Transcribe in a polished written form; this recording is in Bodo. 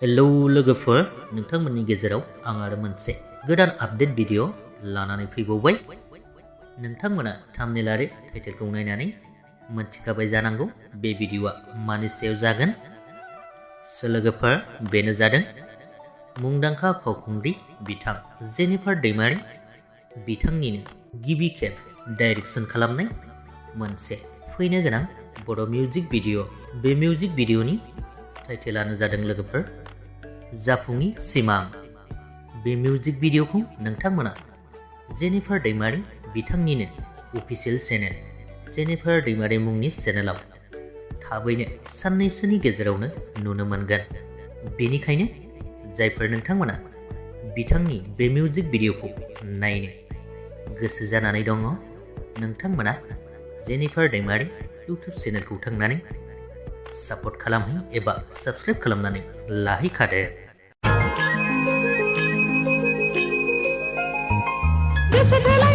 हेलौ लोगोफोर, नोंथांमोननि गेजेराव आं आरो मोनसे गोदान आपडेट भिडिअ लानानै फैबावबाय। नोंथांमोना थाम्बनेल आरो टाइटेलखौ नायनानै मोनथिखाबाय जानांगौ बे भिडिअआ मानि सायाव जागोन। लोगोफोर, बेनो जादों मुंदांखा फावखुंग्रि बिथां जेनिफार दैमारी बिथांनिनो गिबि खेब डाइरेक्सन खालामनाय मोनसे फैनो गोनां बड' मिउजिक भिडिअ। बे मिउजिक भिडिअनि टाइटेलानो जादों लोगोफोर जाफुंगी सिमां। बे मिउजिक भिडिअखौ नोंथांमोना जेनिफार दैमारी बिथांनिनो अफिसियेल चेनेल जेनिफार दैमारी मुंनि चेनेलाव थाबैनो साननैसोनि गेजेरावनो नुनो मोनगोन। बेनिखायनो जायफोर नोंथांमोना बिथांनि बे मिउजिक भिडिअखौ नायनो गोसो जानानै दङ, नोंथांमोना जेनिफार दैमारी इउटुब चेनेलखौ थांनानै सापर्ट खालामहै एबा साबस्क्राइब खालामनानै लाहैखादो। This is